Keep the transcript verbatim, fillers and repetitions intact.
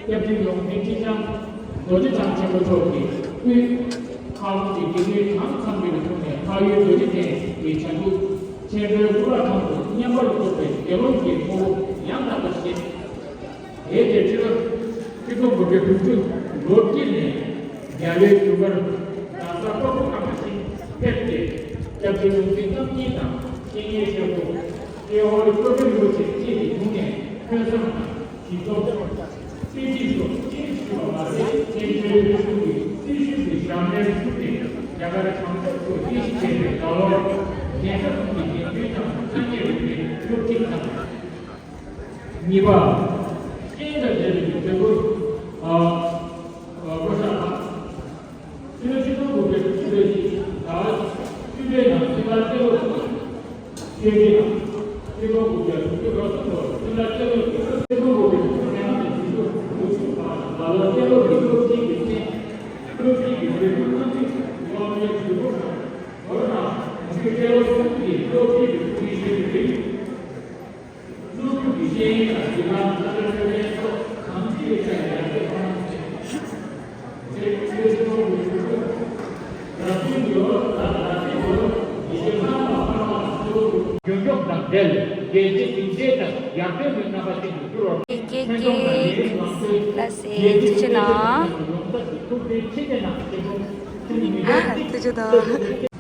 སྐྱབས་རྗེ་ཡོངས་འཛིན་ཁྲི་བྱང་རྡོ་རྗེ་འཆང་ཆེན་པོ་མཆོག་གིས་དབུས་ཁམས་ཀྱི་དགེ་འདུན་གྲངས་ཚང་བའི་ཐོག་ནས་འཕགས་ཡུལ་རྡོ་རྗེ་གདན་གྱི་བྱང་རྒྱུད་ཆེན་པོའི་གཙུག་ལག་ཁང་དུ་མཉམ་པར་བཞག་པའི་དགེ་སློང་གི་ངོ་བོ་ཡང་དག་པར་བཤད། དེའི་རྗེས་ཕྱི་ལོ་ཆིག་སྟོང་དགུ་བརྒྱ་དྲུག་ཅུ་ལོ་དཀྱིལ་ནས་རྒྱལ་བའི་རྒྱུ་སྐར་ཟླ་གསར་པ་པོ་བསྐང་བ་བཞིན་ཕེབས་ཏེ། སྐྱབས་རྗེ་ཡོངས་འཛིན་རྣམ་གཉིས་དང་། རྐྱེན་ངན་ཤེས་རབ་ཀྱི་ཧོར་བློ་གྲོས་རིན་པོ་ཆེ་བཅས་ཀྱི་དྲུང་ནས་ཐོས་བསམ་དང་ཞིབ་འཚོལ། དཔེ་ཁྲིད་སོགས་ཅི་རིགས་ཞུས་པ་མ་ཟད། ཆེན་ཆེན་པོའི་གཞུང་གི་སྲི་ཞུ་གི་ཞབས་འདྲེན་ཞུས་ཏེ། རྒྱ་གར་བྱང་ཕྱོགས་སུ་རྟེན་གཞི་བྱས་པའི་ཟླ་ལོར་གདན་ས་གསུམ་གྱི་དགེ་འདུན་དང་སངས་རྒྱས་རིག་པའི་སློབ་ཁྲིད་དང་། གཉིས་པ། རྐྱེན་དང་འབྲེལ་བའི་འབྲས་བུ། ཨ། ཨ། བགོ་བཤའ་དང་། ཕྱི་ལོ་ཆིག་སྟོང་དགུ་བརྒྱ་བཅུ་བཞི་ཟླ་བ་བཅུ་པའི་ནང་སེམས་དཔའ་ཏེ་ལོ་ཆོས་རྗེ་དང་། ཆིག་སྟོང་དགུ་བརྒྱ་དྲུག་ཅུ་རེ་གསུམ་ལོར་སེམས་དཔའ་ཏེ་ལོ་ཆོས་རྗེ། ཆིག་སྟོང་དགུ་བརྒྱ་དྲུག་ཅུ་རེ་ལྔ་ནས་ཆིག་སྟོང་དགུ་བཅུ་བར་ལ་ལོ་ཏེ་ལོ་གི་སློབ་ཁྲིད་ཀྱི་རྐྱེན། སློབ་ཁྲིད་ཀྱི་འབྲས་བུ་རྣམ་གཅིག་སློབ་གཉེར་ཇུས་འགོད་དང་། མདོར་ན་ཆོས་ཏེ་ལོ་གསུམ་གྱི་སློབ་ཁྲིད་ཀྱི་ཐུགས་རྗེ་ཆེ་བའི་རིང་། ཀེ་ཀེ་ཀེ། ལགས་སེ། ཐུགས་རྗེ་གནང་། ཨ། ཐུགས་རྗེ་གནང་།